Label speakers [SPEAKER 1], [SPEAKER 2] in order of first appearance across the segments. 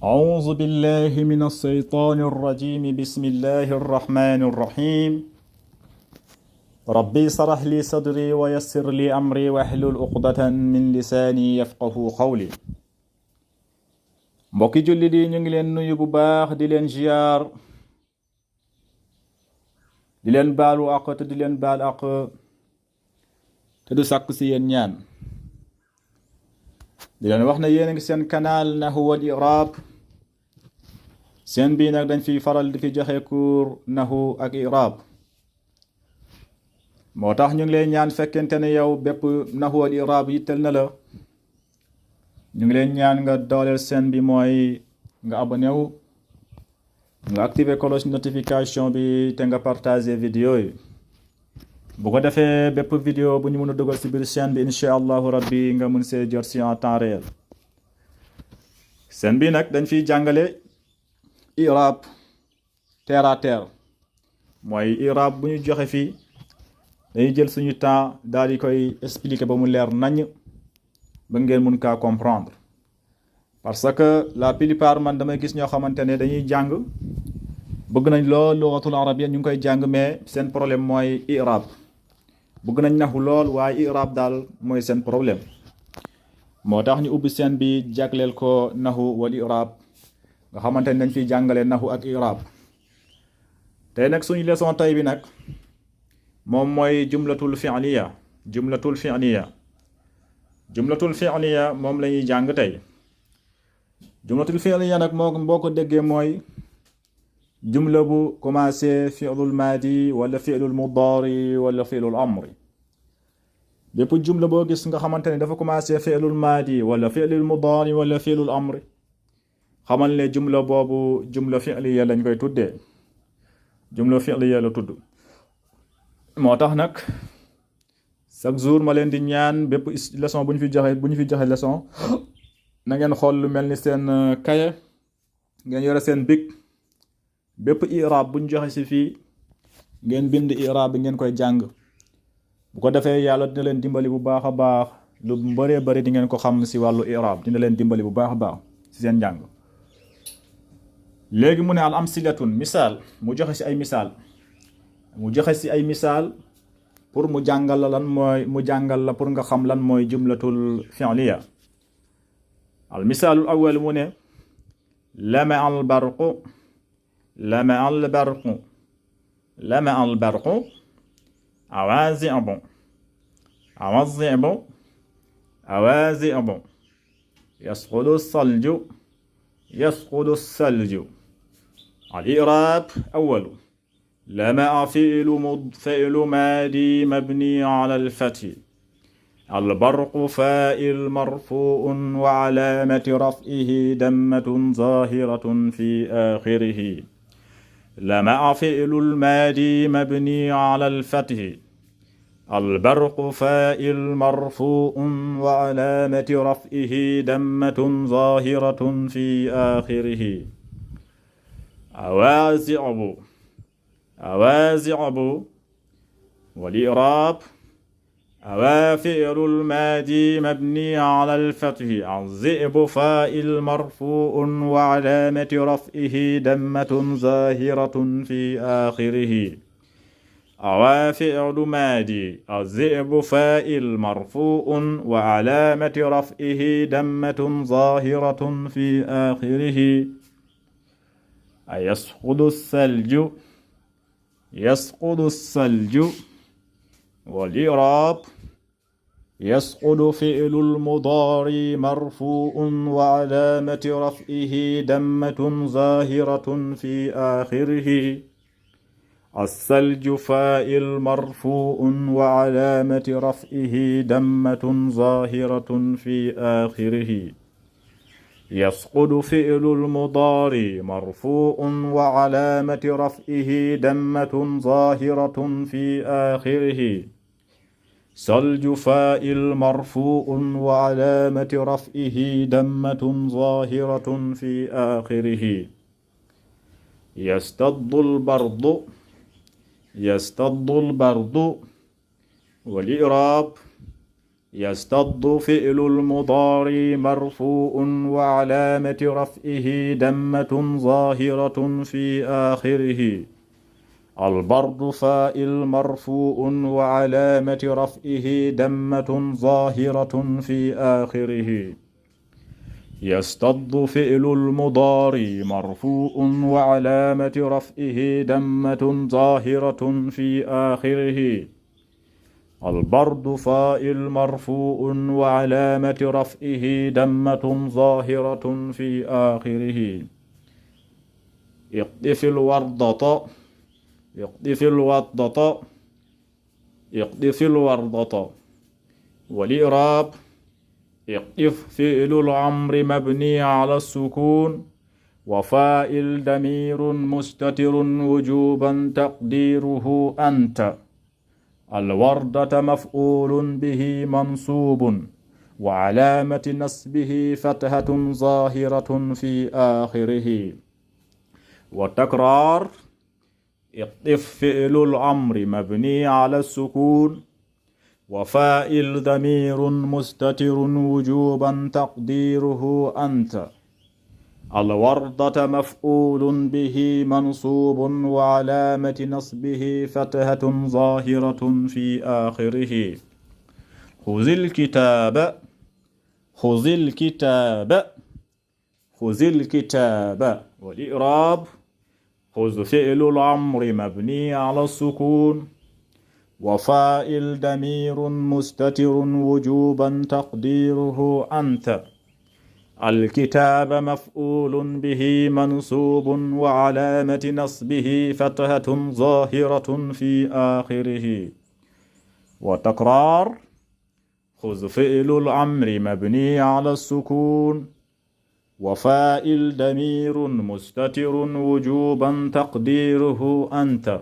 [SPEAKER 1] أعوذ بالله من الشيطان الرجيم بسم الله الرحمن الرحيم ربي اشرح لي صدري ويسر لي أمري واحلل عقدة من لساني يفقه قولي mbokki jullit yi ñu ngi leen nuyu bu baax di leen ziar di leen baalu àq te di leen baal àq te du sàkk si yéen ñaan di leen wax ne yéen a ngi seen canal Nahwu wal I'rab seen bii nag dañ fiy faral di fi joxe cours nahwu ak i'rab moo tax ñu ngi lay ñaan fekkente ne yow bépp nahwu wal i'rab yittal na la ñu ngi leen ñaan nga dooleel seen bi mooy nga abonné wu nga activer cloche notification bi te nga partager vidéo yi bu ko defee bépp vidéo bu ñu mën a dugal ci biir chaîne bi incha allahu rabbi nga mën see jot ci en temps réel seen bi nag dañ fiy jàngale i'rab terre à terre mooy i'rab bu ñu joxe fii dañuy jël suñu temps daal di koy expliquer ba mu leer nañ ba ngeen mun kaa comprendre parce que la plupart man damay gis ñoo xamante ne dañuy jàng bëgg nañ lool lughatul arabiyya ñu ngi koy jàng mais seen problème mooy i'rab bëgg nañ nahwu lool waaye i'rab daal mooy seen problème moo tax ñu ubbi seen bi jagleel ko nahwu wal i'rab nga xamante ne dañ fiy jàngale nahwu ak i'rab tey nag suñu leçon tey bi nag moom mooy jumlatul fi'liya jumlatul fi'liya moom la ñuy jàng tey jumlatul fi'liya nag moo boo ko déggee mooy jumla bu commencé fi'lul maadi wala fi'lul mudaari wala fi'lul amri bépp jumla boo gis nga xamante ne dafa commencé fi'lul maadi wala fi'lul mudaari wala fi'lul amri xamal ne jumla boobu jumla fi'liya lañ koy tuddee jumla fi'liya la tudd moo tax nag chaque jour ma leen di ñaan bépp leçon bu ñu fi joxe leçon na ngeen xool lu mel ni seen kaye ngeen yore seen bic bépp i'rab bu ñu joxe ci fii ngeen bind i'rab bi ngeen koy jàng bu ko defee yàlla dina leen dimbali bu baax a baax lu bëree bëri di ngeen ko xam ci wàllu i'rab dina leen dimbali bu baax a baax ci seen njàng léegi mu ne al amsilatun misaal mu joxe ci ay misaal pour mu jàngal la pour nga xam lan mooy jumlatul fi'liya al misaalul awwal mu ne lama al barqu awazi'bu yasqudu salju الإعراب أول لمع فعل ماضي مبني على الفتح البرق فاعل مرفوع وعلامة رفعه ضمة ظاهرة في آخره لمع فعل الماضي مبني على الفتح البرق فاعل مرفوع وعلامة رفعه ضمة ظاهرة في آخره أوازعب والإعراب فعل الماضي مبني على الفتح الذئب فاعل مرفوع وعلامة رفعه ضمة ظاهرة في آخره فعل ماضي الذئب فاعل مرفوع وعلامة رفعه ضمة ظاهرة في آخره يسقط الثلج والإعراب يسقط فعل المضارع مرفوع وعلامة رفعه ضمة ظاهرة في آخره الثلج فاعل مرفوع وعلامة رفعه ضمة ظاهرة في آخره يسقط فعل المضارع مرفوع وعلامة رفعه ضمة ظاهرة في آخره ثلج فاعل مرفوع وعلامة رفعه ضمة ظاهرة في آخره يستض البرد والإعراب يصطد فعل المضارع مرفوع وعلامة رفعه دمة ظاهرة في آخره. البرد فاعل مرفوع وعلامة رفعه دمة ظاهرة في آخره. يصطد فعل المضارع مرفوع وعلامة رفعه دمة ظاهرة في آخره. البرد فاعل مرفوع وعلامة رفعه دمة ظاهرة في آخره. اقذف الوردة اقذف الوردة اقذف الوردة. والإعراب: اقذف فعل الأمر مبني على السكون وفاعل ضمير مستتر وجوبا تقديره أنت. الوردة مفعول به منصوب وعلامة نصبه فتحة ظاهرة في آخره. والتكرار: اقذف فعل الأمر مبني على السكون وفاعل ضمير مستتر وجوبا تقديره أنت. الوردة مفعول به منصوب وعلامة نصبه فتحة ظاهرة في آخره. خذ الكتاب خذ الكتاب خذ الكتاب. والإعراب: خذ فعل الأمر مبني على السكون وفاعل ضمير مستتر وجوبا تقديره أنت. الكتاب مفعول به منصوب وعلامة نصبه فتحة ظاهرة في آخره. وتكرار: خذ فعل الأمر مبني على السكون وفاعل ضمير مستتر وجوبا تقديره أنت.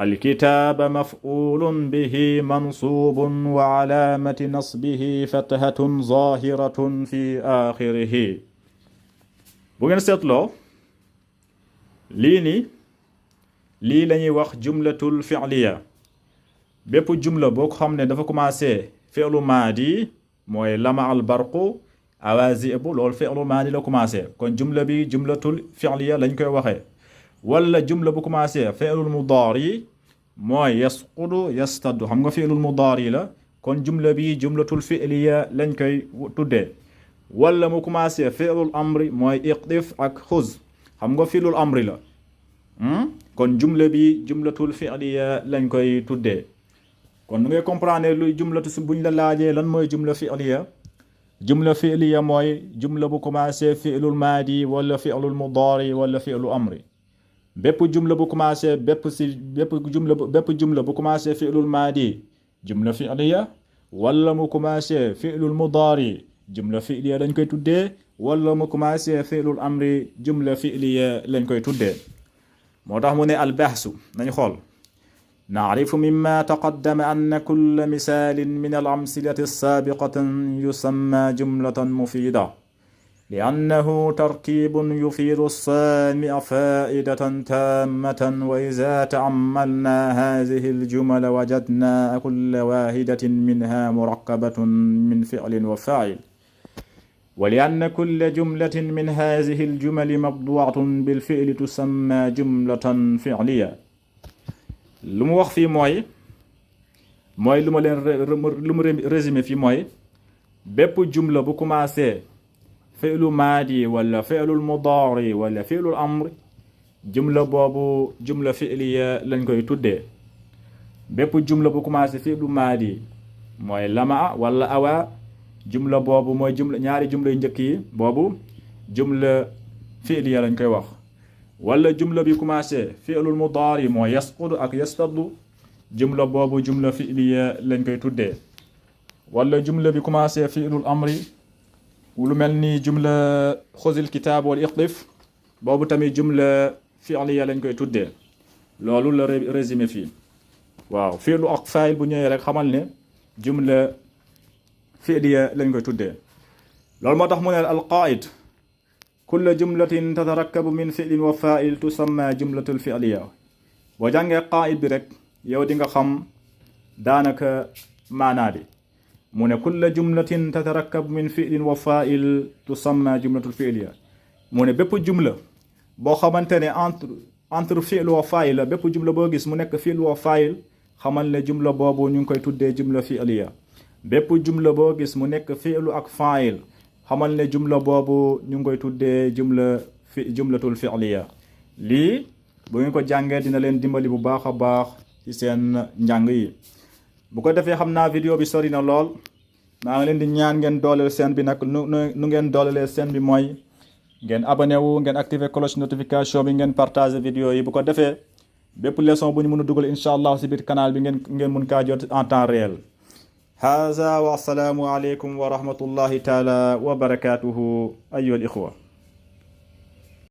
[SPEAKER 1] الكتاب مفعول به منصوب وعلامة نصبه فتحة ظاهرة في آخره. bu ngeen seetloo lii lañuy wax jumlatul fi'liya. bépp jumla boo ko xam ne dafa commencé fi'lu maadi mooy lama al barqu awazi'bu loolu fi'lu maadi la commencé, kon jumla bi jumlatul fi'liya lañ koy waxee. wala jumla bu commencé fi'lul mudaari mooy yasqudu yastaddu, xam nga fi'lul mudaari la, kon jumla bi jumlatul fi'liya lañ koy tuddee. wala mu commencé fi'lul amri mooy iqdif ak xuz, xam nga fi'lul amri la, kon jumla bi jumlatul fi'liya lañ koy tuddee. kon nu ngay comprendre luy jumlatu si buñ la laajee lan mooy jumla fi'liya. jumla fi'liya mooy jumla bu commencé fi'lul maadi wala fi'lul mudaari wala fi'lul amri. bépp jumla bu commencé bépp jumla bu commencé fi'lul maadi jumla fi'liya, wala mu commencé fi'lul mudaari jumla fi'liya lañ koy tuddee, wala mu commencé fi'lul amri jumla fi'liya lañ koy tuddee. moo tax mu ne al bahsu nañ xool. نعرف مما تقدم أن كل مثال من الأمثلة السابقة يسمى جملة مفيدة لأنه تركيب يفيد السامع فائدة تامة. وإذا تأملنا هذه الجمل وجدنا كل واحدة منها مركبة من فعل وفاعل. ولأن كل جملة من هذه الجمل مبدوعة بالفعل تسمى جملة فعلية. lu mu wax fii mooy lu ma leen résumé fii mooy bépp jumla bu commencé fi'lu maadi wala fi'lul mudaari wala fi'lul amr, jumla boobu jumla fi'liya lañ koy tuddee. bépp jumla bu commencé fi'lu maadi mooy lama wala awa, jumla boobu mooy jumla ñaari jumla yu njëkk yi, boobu jumla fi'liya lañ koy wax. wala jumla bi commencé fi'lul mudaari mooy yasqudu ak yastaddu, jumla boobu jumla fi'liya lañ koy tuddee. wala jumla bi commencé fi'lul amri lu mel ni jumla xuzil kitaab wal iqdif, boobu tamit jumla fi'liya lañ koy tuddee. loolu la résumé fii. waaw fi'lu ak faa'il bu ñëwee rek xamal ne jumla fi'liya lañ koy tuddee. loolu moo tax mu ne al qaa'id kulla jumlatin tatarakkabu min fi'lin wa fa'il tusamma jumlatul fi'liya. boo jàngee qaa'id bi rek yow di nga xam daanaka maanaa bi. mu ne kulla jumlatin tatarakkab min fi'lin wa fa'il tusamma jumlatul fi'liya mu ne bépp jumla boo xamante ne entre fi'l wa fa'il la bépp jumla boo gis mu nekk fi'l wa fa'il xamal ne jumla boobu ñu ngi koy tuddee jumla fi'liya bépp jumla boo gis mu nekk fi'lu ak fa'il xamal ne jumla boobu ñu ngi koy tuddee jumlatul fi'liya lii bu ngeen ko jàngee dina leen dimbali bu baax a baax ci seen njàng yi. bu ko defee xam naa vidéo bi sori na lool maa ngi leen di ñaan ngeen dooleel seen bi nag nu ngeen doolelee seen bi mooy ngeen abonné wu ngeen activer cloche notification bi ngeen partager vidéo yi bu ko defee bépp leçon bu ñu mën a dugal incha allah si biir canal bi ngeen mun kaa jot en temps réel. haza wa assalaamu aleykum wa rahmatullahi taala wa barakatuhu ayyuhal ixwa.